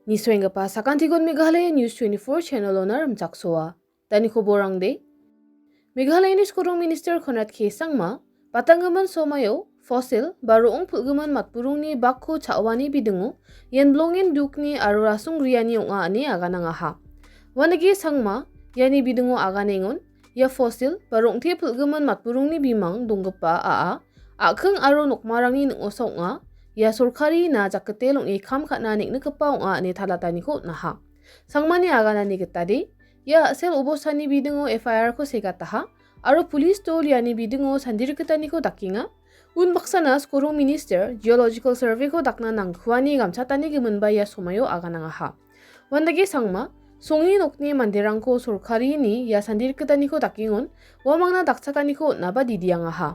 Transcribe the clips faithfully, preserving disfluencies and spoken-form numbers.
Nisoenggipa sakantikon Meghalaya News twenty-four channel-ona rimchaksoa. Dani koborangde. Meghalayani Skorong Minister Conrad K Sangma, patanggimin somaio fossil ba ro·ong pul·gimin matburungni bakko cha·ani bidingo ian blongen dukni aro rasong riani ong·a ine aganangaha. Uandake Sangma iani bidingo aganengon ia fossil ba rong·te pul·gimin matburungni bimang donggipa a·a, a·king aro nokmarangni ning·osa ong·a. Ia sorkari na jakgitel ong·e kam ka·na neng·nikgipa ong·a ine talataniko on·aha. Sangmani aganani gitade, ia a·sel obostani bidingo F I R-ko segataha aro police-o iani bidingo sandirikgitaniko dakenga. Unbaksana Skorong Minister Geological Survey-ko dakna nangkuani gamchatani giminba ia somaio aganangaha. Uandake Sangma, songni nokni manderangko sorkarini ia sandirikgitaniko dakengon uamangna dakchataniko on·aba didiangaha.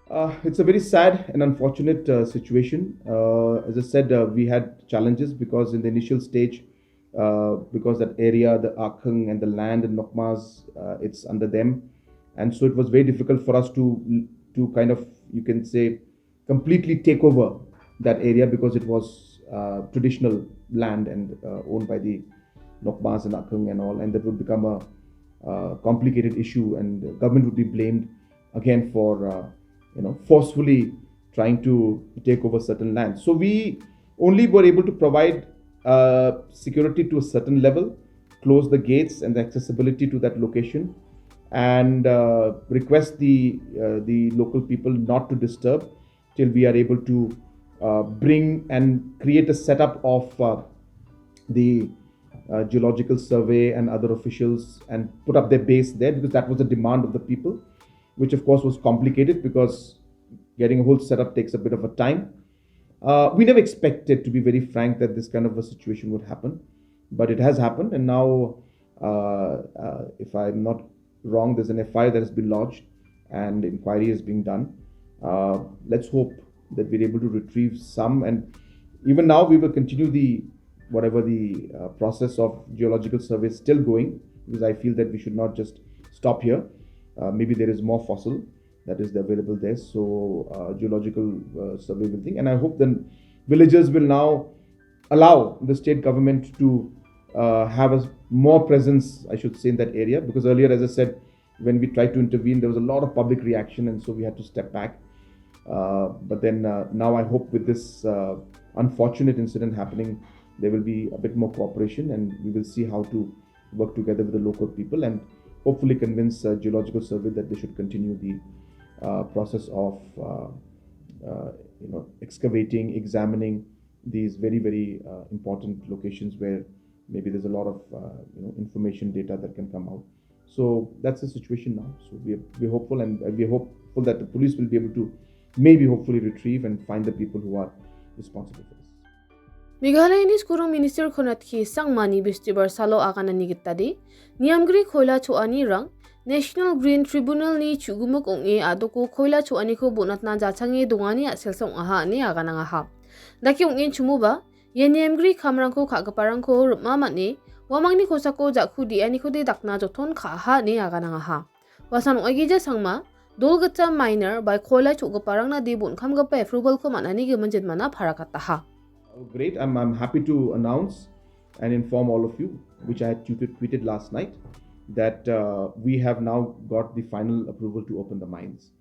Uh, it's a very sad and unfortunate uh, situation. Uh, as I said, uh, we had challenges because in the initial stage, uh, because that area, the Akhung and the land in Nokmas, uh, it's under them. And so it was very difficult for us to, to kind of, you can say, completely take over that area because it was uh, traditional land and uh, owned by the Nokmas and Akhung and all, and that would become a uh, complicated issue, and the government would be blamed again for uh, you know, forcefully trying to take over certain lands. So we only were able to provide uh, security to a certain level, close the gates and the accessibility to that location, and uh, request the uh, the local people not to disturb till we are able to uh, bring and create a setup of uh, the uh, geological survey and other officials and put up their base there, because that was the demand of the people, which of course was complicated because getting a whole setup takes a bit of a time. Uh, we never expected, to be very frank, that this kind of a situation would happen, but it has happened, and now, uh, uh, if I'm not wrong, there's an F I R that has been lodged and inquiry is being done. Uh, let's hope that we're able to retrieve some, and even now we will continue the whatever the uh, process of geological survey is still going, because I feel that we should not just stop here. Uh, maybe there is more fossil that is available there. So uh, geological uh, survey will think, and I hope then villagers will now allow the state government to uh, have a more presence, I should say, in that area, because earlier, as I said, when we tried to intervene, there was a lot of public reaction, and so we had to step back. Uh, but then uh, now I hope with this uh, unfortunate incident happening, there will be a bit more cooperation, and we will see how to work together with the local people and hopefully convince uh, Geological Survey that they should continue the uh, process of uh, uh, you know, excavating, examining these very, very uh, important locations where maybe there's a lot of uh, you know, information, data that can come out. So that's the situation now. So we are, we're hopeful, and we're hopeful that the police will be able to maybe hopefully retrieve and find the people who are responsible for this. Meghalayani Skorong Minister Conrad K Sangmani Bistibar salo aganani gitade, niamgri koila cho·anirang National Green Tribunal-ni chu·gimik ong·e a·doko koila cho·aniko bonatna jachange dongani a·selsa ong·aha ine aganangaha. Dake ong·enchimoba, ia niamgri kamrangko ka·giparangko rim·a man·e, uamangni kosako ja·ku de·anikode dakna joton ka·aha ine aganangaha. Uasan ong·aigija Sangma, dol gitcham miner bai koila cho·giparangna de bon·kamgipa approval-ko man·ani gimin jinmana parakataha. Oh, great. I'm, I'm happy to announce and inform all of you, which I had tweeted, tweeted last night, that uh, we have now got the final approval to open the mines.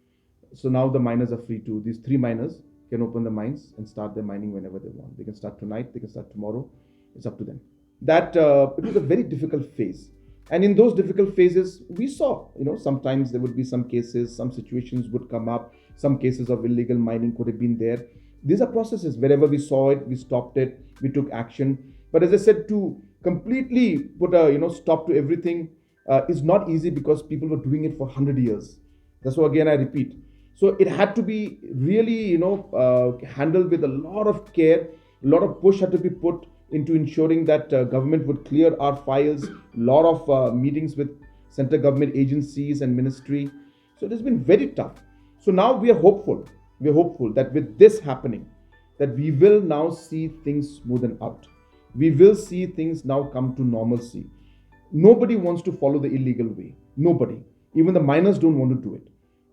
So now the miners are free to, these three miners can open the mines and start their mining whenever they want. They can start tonight, they can start tomorrow. It's up to them. That uh, it was a very difficult phase. And in those difficult phases, we saw, you know, sometimes there would be some cases, some situations would come up, some cases of illegal mining could have been there. These are processes. Wherever we saw it, we stopped it, we took action. But as I said, to completely put a, you know, stop to everything uh, is not easy because people were doing it for hundred years. That's why, again, I repeat. So it had to be really, you know, uh, handled with a lot of care. A lot of push had to be put into ensuring that uh, government would clear our files. A lot of uh, meetings with center government agencies and ministry. So it has been very tough. So now we are hopeful. We are hopeful that with this happening, that we will now see things smoothen out. We will see things now come to normalcy. Nobody wants to follow the illegal way. Nobody. Even the miners don't want to do it.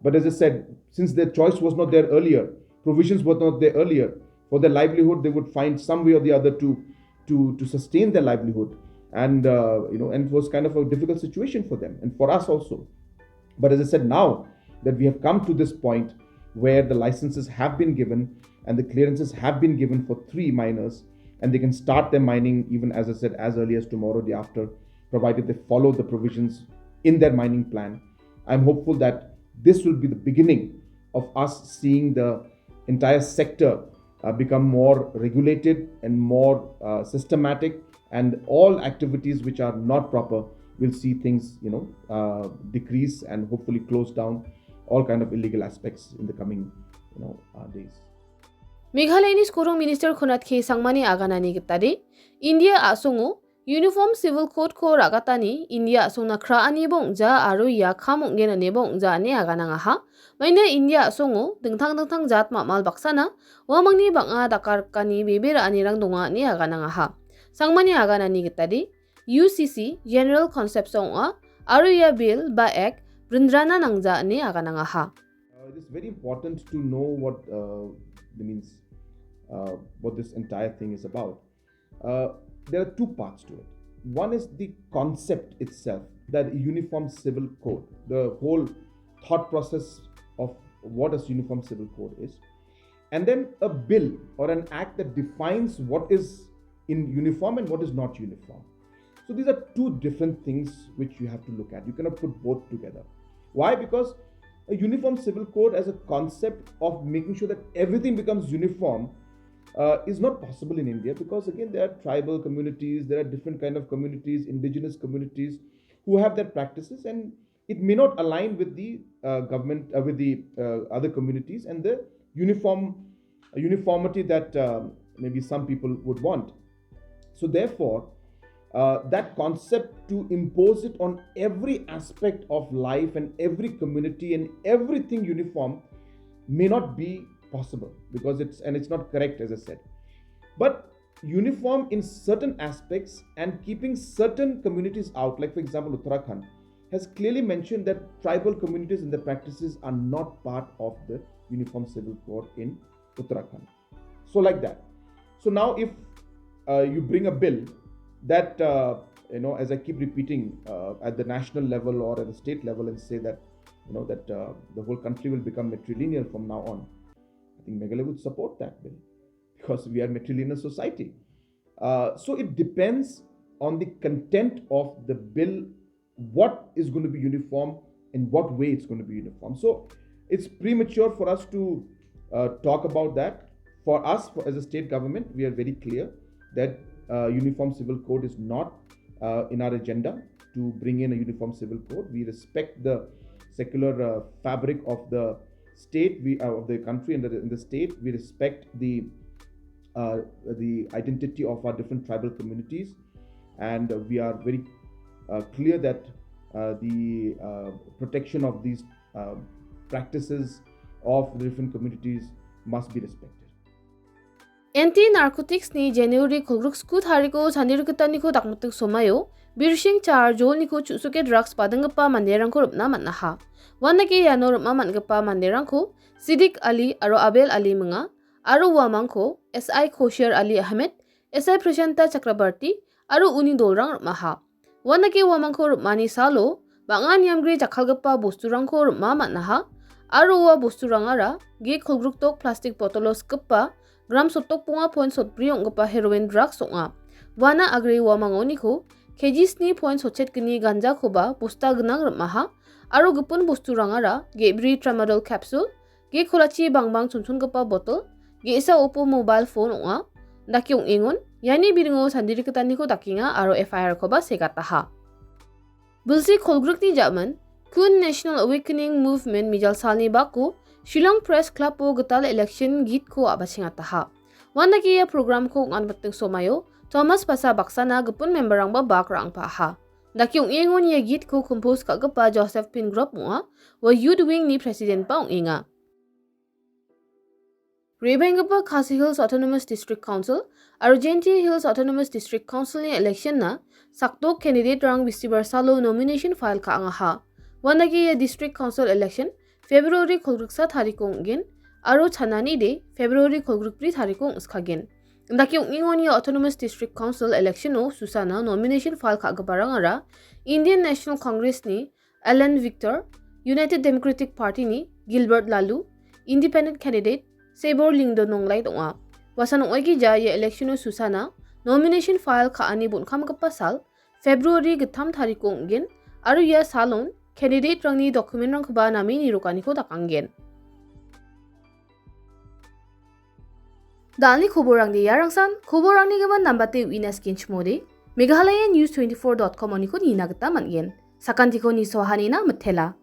But as I said, since their choice was not there earlier, provisions were not there earlier, for their livelihood, they would find some way or the other to to, to sustain their livelihood. And, uh, you know, and it was kind of a difficult situation for them and for us also. But as I said, now that we have come to this point where the licenses have been given and the clearances have been given for three miners, and they can start their mining even, as I said, as early as tomorrow, day after, provided they follow the provisions in their mining plan. I'm hopeful that this will be the beginning of us seeing the entire sector uh, become more regulated and more uh, systematic, and all activities which are not proper will see things, you know, uh, decrease and hopefully close down all kind of illegal aspects in the coming, you know, uh, days. Meghalayani Skorong Minister Konrad K Sangmani aganani gitade, India a·songo Uniform Civil Code-ko ra·gatani India a·songna kraaniba ong·ja aro ia kam ong·genaniba ong·ja ine aganangaha. Maina India a·songo dingtang dingtang jat ma·mal baksana uamangni bang·a dakarikani bebe ra·anirang donga ine aganangaha. Sangmani aganani gitade, U C C General Concepts ong·a aro ia bill ba act brindrana nangja ine aganangaha. Uh, it is very important to know what, uh, the means, uh, what this entire thing is about. Uh, there are two parts to it. One is the concept itself, that uniform civil code, the whole thought process of what a uniform civil code is, and then a bill or an act that defines what is in uniform and what is not uniform. So these are two different things which you have to look at. You cannot put both together. Why? Because a uniform civil code as a concept of making sure that everything becomes uniform uh, is not possible in India, because again, there are tribal communities, there are different kind of communities, indigenous communities who have their practices, and it may not align with the uh, government, uh, with the uh, other communities and the uniform uniformity that uh, maybe some people would want. So therefore, uh, that concept to impose it on every aspect of life and every community and everything uniform may not be possible, because it's, and it's not correct, as I said. But uniform in certain aspects and keeping certain communities out, like, for example, Uttarakhand has clearly mentioned that tribal communities and their practices are not part of the Uniform Civil Code in Uttarakhand. So like that. So now if uh, you bring a bill that, uh, you know, as I keep repeating, uh, at the national level or at the state level, and say that, you know, that uh, the whole country will become matrilineal from now on, I think Meghalaya would support that bill, because we are a matrilineal society. Uh, so it depends on the content of the bill, what is going to be uniform, in what way it's going to be uniform. So it's premature for us to uh, talk about that. For us, for, as a state government, we are very clear that uh, uniform civil code is not uh, in our agenda to bring in a uniform civil code. We respect the secular uh, fabric of the state, we, uh, of the country and the, in the state. We respect the uh, the identity of our different tribal communities, and uh, we are very uh, clear that uh, the uh, protection of these uh, practices of the different communities must be respected. Anti Narcotics-ni January kolgrik sku tariko sandirikgitaniko dakmiting somaio Birsing Char Jolniko chu·suke drugs badinggipa manderangko rim·na man·aha. Uandake iano rim·a man·gipa manderangko Sidik Ali aro Abel Ali Minga, aro uamangko S I Kosher Ali Ahmed, S I Prashanta Chakrabarti aro uni dolrang rim·aha. Uandake uamangko rim·ani salo bang·a niamgri jakkalgipa bosturangko rim·a man·aha, aro ua bosturangara ge kolgrikdok plastik botolo sikgipa gram sotdok bonga point sotbri ong·gipa heroin drugs ong·a. Uana agre uamangoniko K G sni point sotchetgni ganjakoba bosta gnang rim·aha, aro gipin bosturangara ge·bri tramadol capsule, ge kolachi bangbang chonchongipa botol, ge·sa Oppo mobile phone ong·a. Dake ong·engon, iani biringo sandirikgitaniko dakenga aro F I R-koba segataha. Bilsi kolgrikni ja·man, Kun National Awakening Movement mijalsalni bako Shillong Press Club-o gital election gitko a·bachengataha. Uandake ia program-ko ong·atmiting somaio Thomas Basa baksana gipin member-rangba bak ra·angpaaha. Dake ong·engon ia gitko compose ka·gipa Joseph Pingrop ong·a, ua Youth Wing-ni president-ba ong·enga. Re·baenggipa Khasi Hills Autonomous District Council aro Jaintia Hills Autonomous District Council-ni election-na sakdok candidate-rang Bisibar salo nomination file ka·angaha. Uandake ia District Council election February kolgriksa tariko ong·gen aro chanani de February kolgrikbri tariko ong·skagen. Indake ong·engoni Autonomous District Council election-o susana nomination file ka·giparangara Indian National Congress-ni Alan Victor, United Democratic Party-ni Gilbert Lalu, independent candidate Sebor Lyngdoh Nonglait ong·a. Uasan ong·aigija ia election-o susana nomination file ka·ani bon·kamgipa sal, February gittam tariko ong·gen aro ia salon candidate-rangni document-rangkoba name nirokaniko dakanggen. Dalni koborangde iarangsan, koborangni gimin nambate uina skenchimode, Meghalaya News twenty-four dot com oniko nina gita man·gen. Sakantiko nisoahanina mitela.